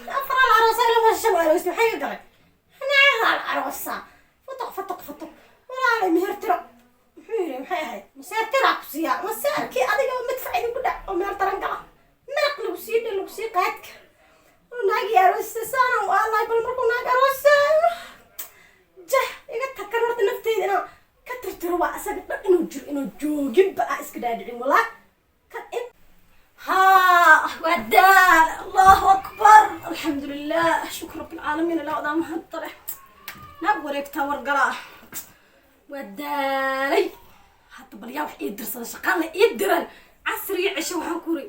Afar la aroosa ilama shan aroos, maxay ka galay? Naaga la aroosa, futuq futuq futuq. Walaalay, meher tiro muxuu yiri? Maxay ahayd? Maseer tiraa ku siiyaa maseerkii adiga madfac idinku dhac oo meel taran gala, maraq lagu sii dhe, lagu sii qaadka naagii aroosa saana u aalay. Bal markuu naag aroosa jah iga takan, horta nafteyda inaan ka tirtiro waa asaga dhan inuu jiro, inuu jooginba ah iska dhaadhicin. Walaa kan in haa waa daal. Allahu akbar, alxamdulilah, shukr rabbilcaalamiin. Ilaa wadaa mahadale. Naag wareegtaa wargalaa, waa daalay hadda. Bal yaa wax ii dirsada? Shaqaan la ii diran casriga cisho waxaan ku uri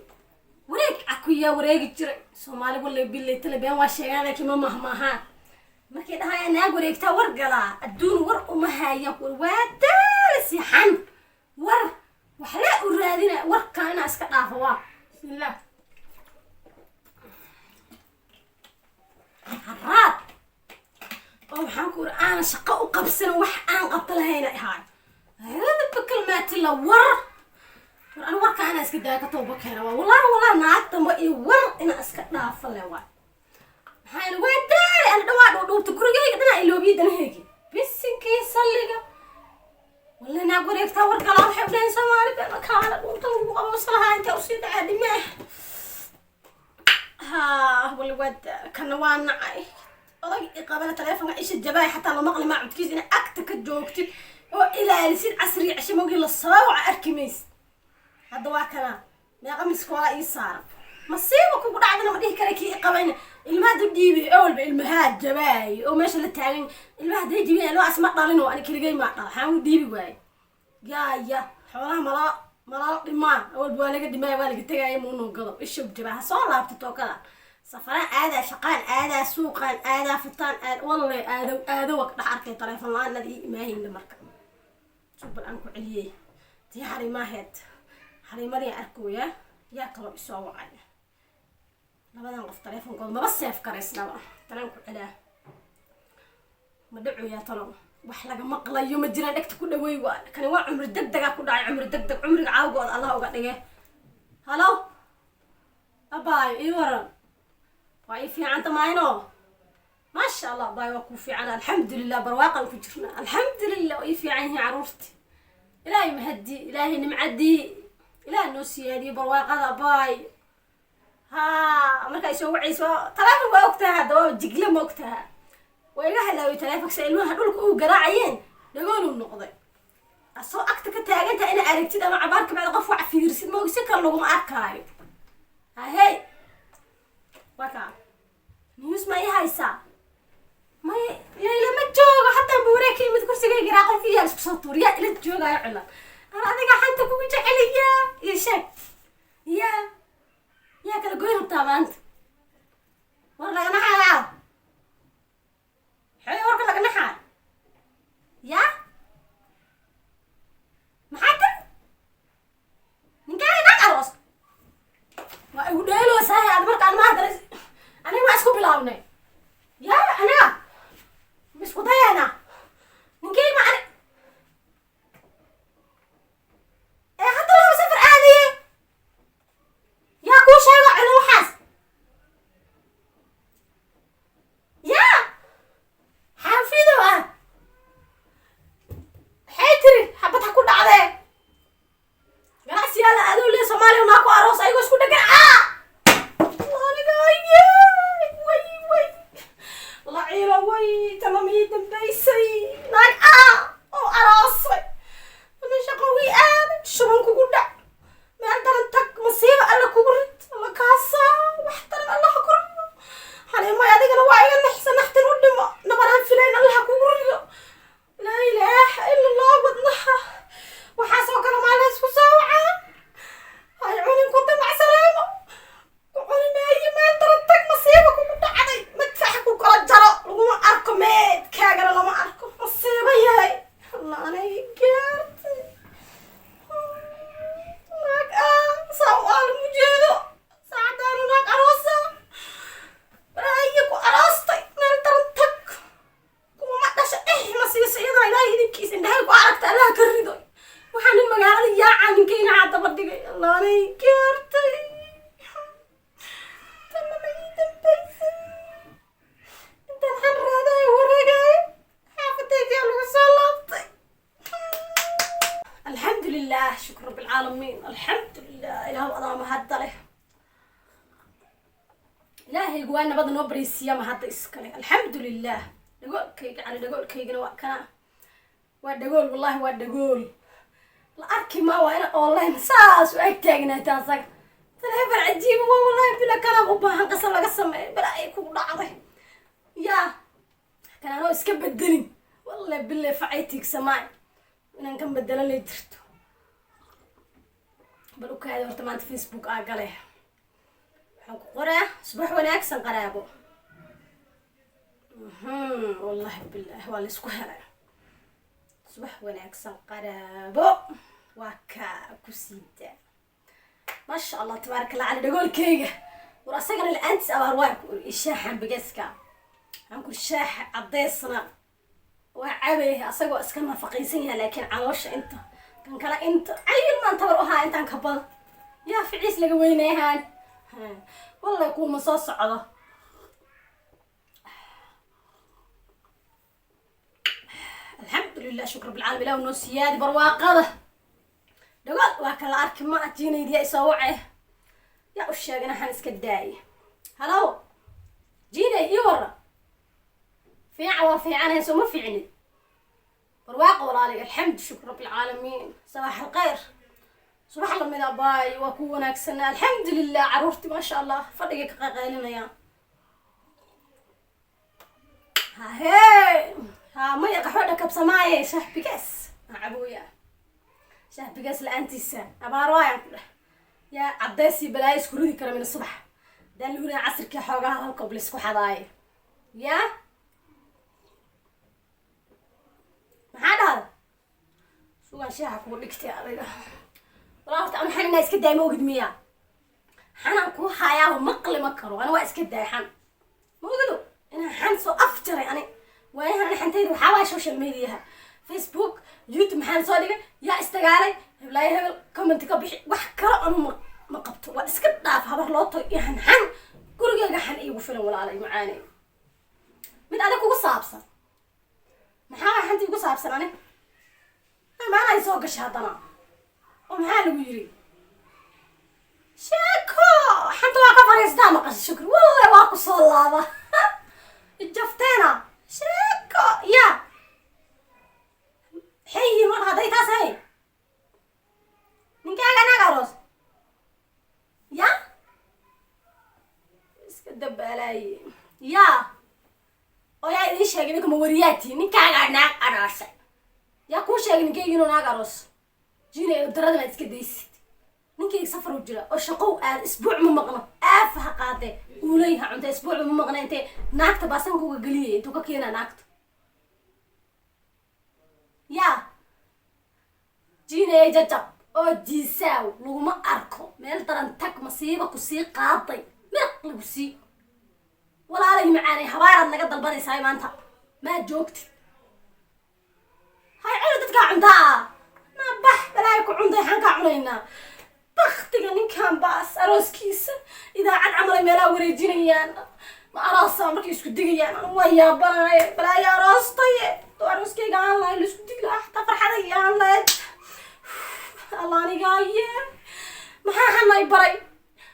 wareeg cakuyaa wareegi jiray Soomaali. Walay bilay tale been waa sheegaan, laakiin ma mahmaahaan markay dhahayaan naag wareegtaa war galaa. Adduun war uma haayaan ku waa daala siixan war waxle u raadina. Warkaan inaa iska dhaafo waa bismillah. Haraad oo waxaan ku uri aanan shaqo u qabsan, wax aan qabta lahayna ahaay. Hada bakalmaati la war war anu warkaa inaa iska daa ka tooba keena waa. Wallahi wallahi, naag damba iyo war inaa iska dhaafo le waa. Maxaa ila waa daali ana dhawaa dhuudhuubta gurigayga dhanaa iloobiya danahaygi bisinkii salliga. Wallahi naag wareegtaa war galaa waxay u dhahayn Soomaali been kaala dhuunta lagu qabowsalahaa intee usii dhacaa dhimee. Haa, walla waa kana waa nacay odag i qabana taleefonka isha jabaay, xataa loo maqli maa codkiisa. Inaa agta ka joogtid oo ilaalisid casriga cisho mogii la soo waca arki maysid. Hadda waa kana meeqa miskoola ii saaran. Masiiba kugu dhacdana ma dhihi kara kii i qabayna ilmaha du dhiibay oo walba ilmahaa jabaay oo meesha la taagan. Ilmaha hadday jibin, ilmahaas ma dhalin oo ani keligay maa dhala, waxaan u dhiibi waayey. Yaa ya xoolaha malala malala dhimaan, awalba waa laga dhimaaya, waa laga tegaya. Muunoo gado isha jabaa ha soo laabta tookada. Safaraan aadaa, shaqaan aadaa, suuqaan aadaa, futaan aad walle aado aado waa ka dhex arkay taleefon la-aan inaad ii imaahayna. Marka bal aan ku celiyey tii xariimaaheed, xariimadii arkooyaa. Yaa kaloo isoo wacay? Labadan qof taleefonkooda maba save garaysnaba. Talaan ku celaa, ma dhacoyaa? Talo wax laga maqlayo ma jiraan. Dhegta ku dhaweey. Waa kani, waa cumri deg degaa ku dhacay, cumri deg deg, cumriga caawgooda Allah uga dhige. Halo abaayo, ii waran? Waa ii fiicanta maayno, maasha Allah. Abaayo, waa kuu fiican, alxamdulilah, barwaaqan ku jirna, alxamdulilah. Waa ii fiican yihiin caruurti, Ilaahay mahadii, Ilaahay nimcadii, Ilaah noo siyaadiyo barwaaqada abaay. Haa, markaa isoo wacayso taleefon waa ogtaha, hadda waa jigle ma ogtaha, waa iga halaaway taleefonka sa ilmaha dhulka uu garaacayeen, dhagooluu noqday. Asoo agta ka taagantaha ina aragtid ama cabaar ka bacdi qof wax fiirsid moogi, si kale laguma arkaayo. Hahey, waa kaa news ma ii haysaa? May, Layla ma joogo. Hataan ba wareeg ka yimid, kursigayga raa qolkii yaa isku soo tuur. Yaa ila joogaayo cilan? Ana adiga xanta kugu jeceliyaa, iyo sheeg. Yaa yaa kala goyn rabtaa maanta? War laga naxaayaa xooy, warka laga naxaayo. Yaa maxaa tiri? Ninkaaga naag aroos waa igu dheeloosahay ad. Marka aan maantana aniga waa isku bilaabnay. Yaa aniga ma isku dayeena ninkeyga ma ani ee hadda laba safar aadaye? Yaa kuu sheego cilin waxaas? Lilah, shukr rabbilcaalamiin, alxamdulilah. Ilaahu adaa mahadda leh. Ilaahaygu waa nabada noo baraysiiya, mahadda iskale, alxamdulilah. Dhagoolkayga, cali dhagoolkaygana waa kana, waa dhagool, wallahi waa dhagool. La arki maa, waa ina online saas u ag taagnaata. Asaga taleefon cajiiba waa, wallahi bila kanaab u baahan qasa laga sameeyo. Bala ay kugu dhacday yaa kan anoo iska bedelin, wallahi bile facay tiigsamaay inaan kan bedelo lay jirto. Bal u kaadi horta, maanta Facebook aa gale, waxaan ku qoraa subax wanaagsan qaraabo. Wallahi bilahi waa laysku helay. Subax wanaagsan qaraabo, waa kaa ku siidaa. Maasha Allah, tabaaraka Allah. Cali dhagoolkayga war asagana la-aantiis abaar waa ku uri. Shaaxan bigeeska waxaan ku shaaxa caddeysna waa cabay, asagoo iska nafaqaysan yahay, laakiin caloosha inta kan kale inta cayil maan tabar u haa intaan ka badan yaa ficiis laga weynayahaan. Wallahi kuuma soo socdo. Alxamdulilah, shukr rabbilcaalamiin. Ilah noo siyaadi barwaaqada. Dhagool waa kala arki ma jiinaydiya isoo wace, yaa u sheegin waxaan iska daayay. Halow jiinay, ii wara. Fiican, waa fiicanahay, soo ma fiicnid? Barwaaqa walaalay, alxamdu, shukr rabbilcaalamiin. Sabaax alkhayr, subax lamid abaay, waa ku wanaagsanaa, alxamdulilah. Caruurtii maasha Allah fadhigay ka qaqaylinayaan. Hahee ha, maya qaxwo dhakabsamaaye, shaah bigaas aan cabooya. Shaah bigaas la-aantiisa abaar waayaan ku dheh. Yaa caddeys iyo balaayo isku ridi kara mina subax haddaan la hurinaa casirkii xoogaha hal koob laysku xadaaye. Yaa maxaa dhahda? Sugaan shaaxa kugu dhigtay adiga. Walaa horta anu xan inaa iska daay ma ogid miyaa? Xanaan kuu hayaaba maqli ma karo. Ani waa iska daay xan, ma ogido inaan xan soo afjaray. Ani waayahan ani xantayda waxaa waaya social mediaha, Facebook, YouTube. Maxaan soo dhigay? Yaa isdagaalay? Heblaayo hebel comment ka bixi. Wax kale anu ma qabto, waa iska dhaaf. Habar loo tago iyo xan xan gurigeyga xan iigu filan. Walaalay macaaney, mid adig kugu saabsan maxaa waay xanta igu saabsan? Ani maanay soo gashay haddana oo maxaa lagu yiri? Sheeko xanta waa ka fariistaa maqasha. Shukri, wallahi waa ku soo laaba jafteena. Sheeko ya maxay yihiin marka hadday taas ahayn? Ninkaaga naag aroos ya iska dabaalaaye ya oo yaa idiin sheegay? Idinka ma wariyaatiin? Ninkaagaa naag aroosay, yaa kuu sheegay ninkayga inuu naag aroos? Jiina darada maad iska daysid. Ninkayga safar u jira oo shaqow aad, isbuuc ma maqno. Aafa ha qaadee, uulay ha cunta, isbuuc ma maqna. Intee naagta baasanka uga geliyay? Intuu ka keenaa naagta? Yaa jiinaya jajab oo jiisaaw laguma arko meel daran. Tag masiiba kusii qaaday, miraq lagu sii. Walaalay macaanay, habaaraad naga dalbanaysaa maanta, maad joogtid. Hay celi dadkaa cuntaa naa, bax balaayo ku cuntay, xaan kaa cunaynaa. Baktiga ninkan baas arooskiisa idaacad camalay meelaha wareejinayaan. Ma aroosa markay isku digayaan? Anu waa yaabanaaye, balaayo aroostay. Doo arooskayga aan lahayn la isku digi lahaa, xataa farxaday aan lahayd. Alla anigaaye, maxaa xanay baray?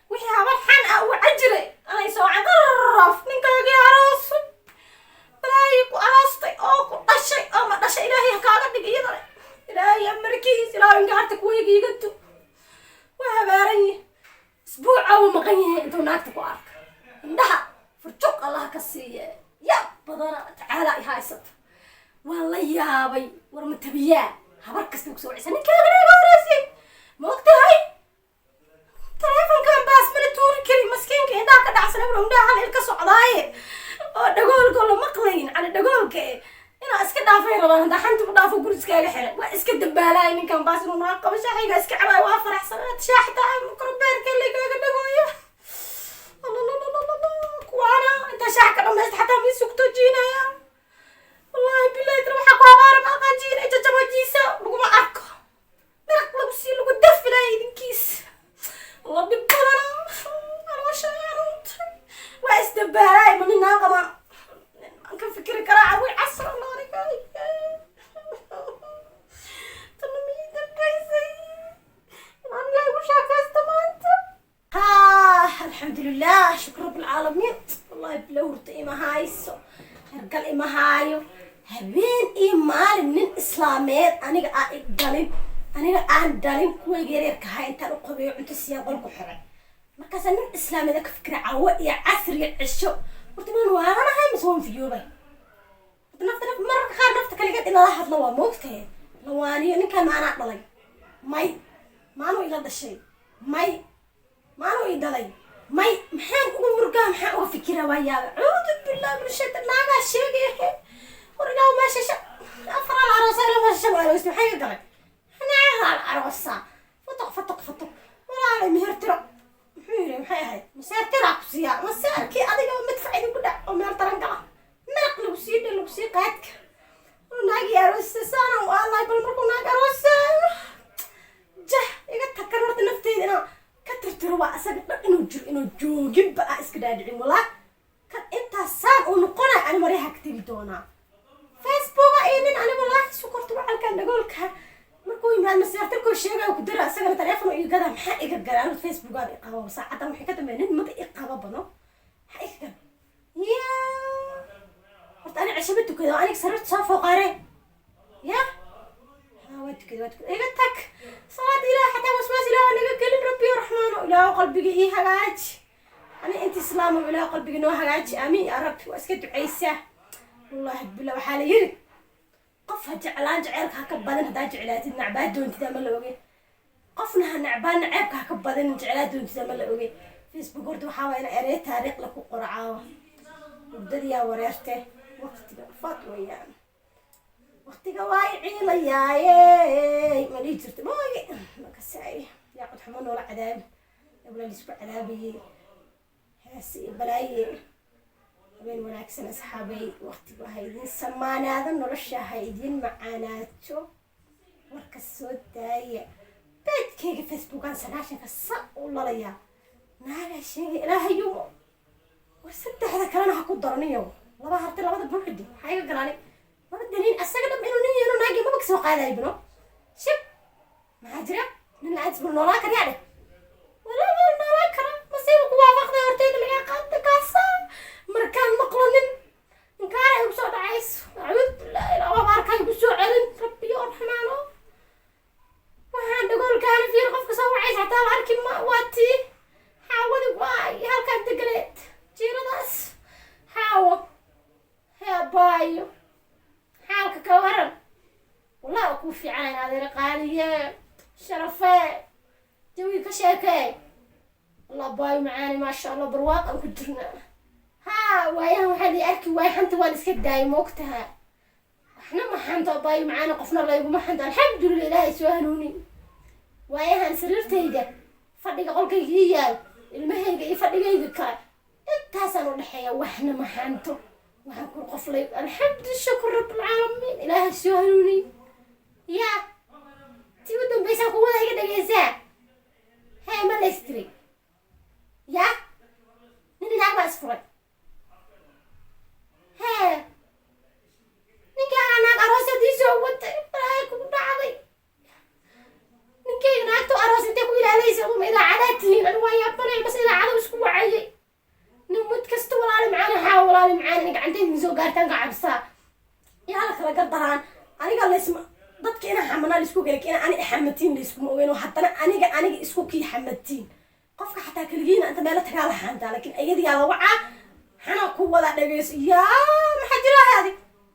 Wixii habar xan ah uu cajiray anay soo qaraf. Ninkaagii aroosay, balaayo ku aroostay oo ku dhashay oo ma dhashay. Ilaahay ha kaaga dhig iyadana, ilaahay amarkiis. Ilaahay ingaarta kuwayga iga du. Waa habaaran yahay, isbuuca uu maqan yahay intuu naagta ku arka. Indhaha furjuq Allah ka siiye. Ya badana tacaala i haysata, waan la yaabay. War ma tabiyaa? Habar kasta kusoo wacisa, ninkaaga naga horeysay, ma ogtahay? Taleefonkan baas mana tuuri karin. Maskiinka indhaha ka dhacsan awra, indhaha hal il ka socdaaye oo dhagoolka la maqlayn. Cali dhagoolka e inaa iska dhaafay rabaan. Haddaa xanta u dhaafo guri iskaaga xiray, waa iska dabaalaya. Ninkan baas inuu naga qabo, shaaxiga iska cabaay, waa faraxsan. Shaaxta mikrobeerka lagaaga dhagooya kuwaana intaa shaax ka dhamaysta xataa ma sugto jiinaya. Wallahi bilahi tira waxaa ku habaara ma aqaan. Jiina jajaba jiisa laguma arko, miraq lagu sii lagu dafilaya idinkiis la dhib badana. Caloosha xanuuntay, waa isdabaalaay. Ma nin naa qaba maan ka fikiri karaa? Cawi casra nooriga tana mii dambaysay. Kal ima haayo. Habeen iyo maalin nin islaameed aniga aa i dhalin, aniga aan dhalin, kuwayga yaryarka ahaa intaan u qabeeyo, cunto siiyaan, qol ku xiray. Markaasaa nin islaameed ka fikira cawo iyo casriga cisho. Horta maan waaranahay mise waan fiyoobay? Horta nafta mararka qaar nafta kaligeed in lala hadlo waa moogtahe, lawaaniyo. Ninkaan maanaa dhalay? May. Maanuu ila dhashay? May. Maanuu i dhalay? May. Maxaan uga murgaa? Maxaan uga fikiraa? Waa yaaba. Cuudu billah min shaytan. Naagaa sheegaya. War ilaahu, meesha afar al aroosa ila meesha shan aroosta, maxay ka galay? Naagaa al aroosa. Fatuq fatuq fatuq. Walaalay, meher tiro muxuu yiri? Maxay ahayd? Maseer tiraa ku siiyaa maseerkii adiga madfac idinku dhac oo meel daran gala, maraq lagu sii dhe, lagu sii qaadka. Naagii aroosta saana u allahay. Bal markuu naag aroosa, jah, iga takan. Horta nafteyda inaan ka tirtiro waa asaga dhan inuu jiro, inuu jooginba ah iska dhaadhicin. Walaa kan intaas saan uu noqonay, ani maryaha ka tegi doonaa Facebooka iyo nin. Ani walaahi sukorta wacalkan dhagoolka markuu yimaad maseertarkoo sheegaya ku dara, isagana teleefon iyo gada. Maxaa iga gala anu Facebookaan i qabo? Saacadan waxay ka dambeeya nin maba i qabo bano. Maxaa iga gala? Ya, horta ani cashaba tukada oo aniga sariirta soo fooqaare. Ya, waa tukada, waa tukada. Iga tag salaada. Ilaah xataa waswaas Ilaah naga gelin. Rabbi raxmaano, Ilaah qalbiga ii hagaaji. Ani inta islaamo, Ilaah qalbiga noo hagaaji. Aamiin yaa Rabbi. Waa iska ducaysaa. Wallahi billah, waxaa la yiri qof ha jeclaan, jaceylka ha ka badan. Haddaa jeclaatid, nacbaa doontid ama la oge. Qofna ha nacbaa, naceebka ha ka badan, jeclaa doontid ama la oge. Facebook horta waxaa waa ina erey taariikh la ku qoro. Caawa hurdadiyaa wareerte. Waqtiga faad weeyaan, waqtiga waay ciilayaaye, ma dhihi jirta mooye makasay. Yaa cod xumo noola cadaabi ebla laisku cadaabayey, heese iyo balaaye. Habeen wanaagsan, asxaabay. Waqtigu ha idin samaanaado, nolosha ha idin macaanaato. Warka soo daaya. Beedkayga Facebookan 90-ka sa u lalayaa. Naagaa sheegay. Ilaahayo, war saddexda kalena ha ku daraniyo. Laba hartay, labada buuxidi. Maxaa iga galaani? Laba daliin asaga dham inuu nin yeelo, naagi maba kasoo qaadayo bino shib. Maxaa jira? Nin la-aantis bal noolaan karyaa dheh. Walaa waa noolaan kara. Masiiba ku waafaqday, horteyda lagaa qaata kaasa. Markaan maqlo nin inkaar ay kusoo dhacayso, acuudu billahi, ilaa abaarka ay kusoo celin. Rabbiyo raxmaano, waxaan dhagoolkaana fiir. Qofka soo wacaysa xataa la arki ma. Waa tii xaawadi waay, halkaan degaleed jiiradaas. Xaawo heebaayo, xaalka ka waran? Wallahi waa kuu fiicanayn, adeer qaaliye, sharafee, jawi ka sheekee. Allah baayo macaani, maasha Allah, barwaaqan ku jirnaa. Haa, waayahan waxaa lii arki waay, xanta waan iska daayay, moogtaha. Waxna ma xanto, baayo macaani, qofna layguma xanto. Alxamdulillah, Ilaahay soo hanuuni. Waayahan sariirtayda, fadhiga qolkayga ii yaal, ilmahayga iyo fadhigayga kale intaasaan u dhexeeya. Waxna ma xanto, waxaan ku qoflay. Alxamdu shukr rabbilcaalamiin, Ilaahay soo hanuuni. Yaa tii u dambaysaan ku wada iga dhegeysaa. Hee, ma laystiri? Yaa nin naag baa isfuray. Hee, ninkaaga naag aroos hadii soo watay, balaayo kugu dhacday. Ninkayga naagto aroos intay ku ilaalaysa? Uma idaacadaa tihiin? Ani waa yaabanay, bas idaacada isku wacayay. Nin mid kasta walaali macaani, xaa walaali macaani, nin gacantayda soo gaartaan ka cabsaa. Yaa la kala gardaraan? Aniga laysma dadka ina xamanaa laisku gela, ina ani xamatiin layskuma ogeyn. Oo haddana aniga isku kii xamatiin qofka xataa keligiina inta meelo tagaa la xaantaa, laakiin iyadiyaa la wacaa, xana ku wada dhageyso. Yaa, maxaa jira haadi?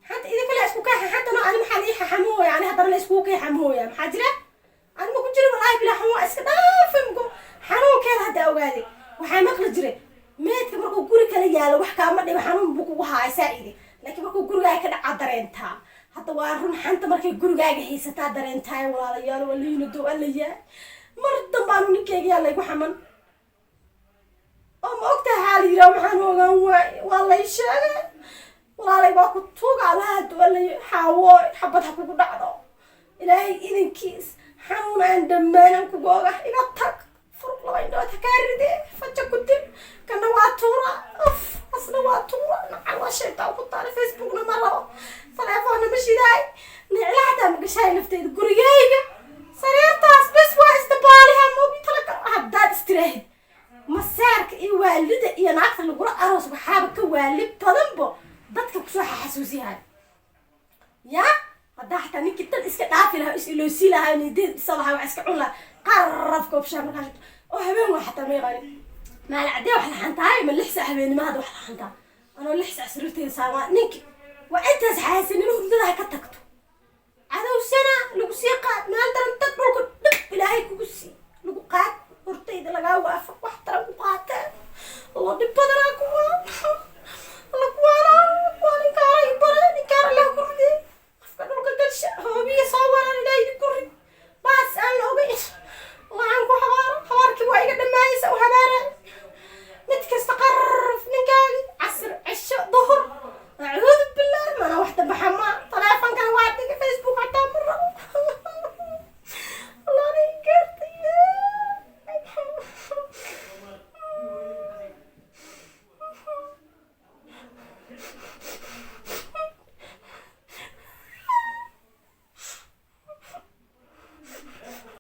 Xanta idinka la isku kaa xantano, ani maxaa la ii xaxamooya? Ani haddana la iskugu kii xamooya, maxaa jira? Ani ma ku jiro walaahi bilaa. Xanuun waa iska dhaafay mugo. Xanuunkeeda hadda ogaaday. Waxaa maqli jiray meedka markuu guri kala yaalo wax kaama dhibo, xanuun buu kugu haaya saa-ide, laakiin markuu gurigaaga ka dhacaa dareentaa. Hadda waa run, xanta markay gurigaaga haysataa dareentaay. Walaalayaal, waa liina dow allayaa. Mar dambaanu ninkeyga yaa laygu xaman oo ma ogtahay xaal yiraa. Maxaan ogaan waay? Waa lay sheegay. Walaalay, waa ku tuuga Allaha dualay. Xaawooy, xabad ha kugu dhacdo Ilaahay idankiis. Xanuun aan dhammaanan kugu oga. Iga tag, furuq laba indhood ha kaa ride, faja ku dil. Kana waa tuura, uf, asna waa tuura. Nacal waa shaytaan ku taala. Facebookna ma rabo, telefoonna ma shidaay, nicla xataa ma gashaay nafteyda. Gurigayga sariirtaas bes waa isdabaaliha moogi talagal. Haddaad istiraahid maseerka iyo waalida iyo naagta lagula aroos, waxaaba ka waali badanbo dadka. Kusoo xasuusiyahay ya haddaa xataa ninkii dad iska dhaafi lahaa, is iloosi lahaa, nideed dhisa lahaa, wax iska cun lahaa, qaraf koobshaa markaa shubto oo habeen waa xataa ma yaqaanin maali cadee wax laxan tahay. Ma 6 saac habeenimo hadda wax laxantaa? Anoo 6 saac sariirtayda saamaa, ninki waa intaas xaasinimo hurdada ha ka tagto, cadowsana lagu sii qaad meel daran, dad dhulka dhib Ilaahay kugu sii lagu qaad, hortayda lagaa waafaq, wax daran ku qaateen oo dhib badanaa kuwa.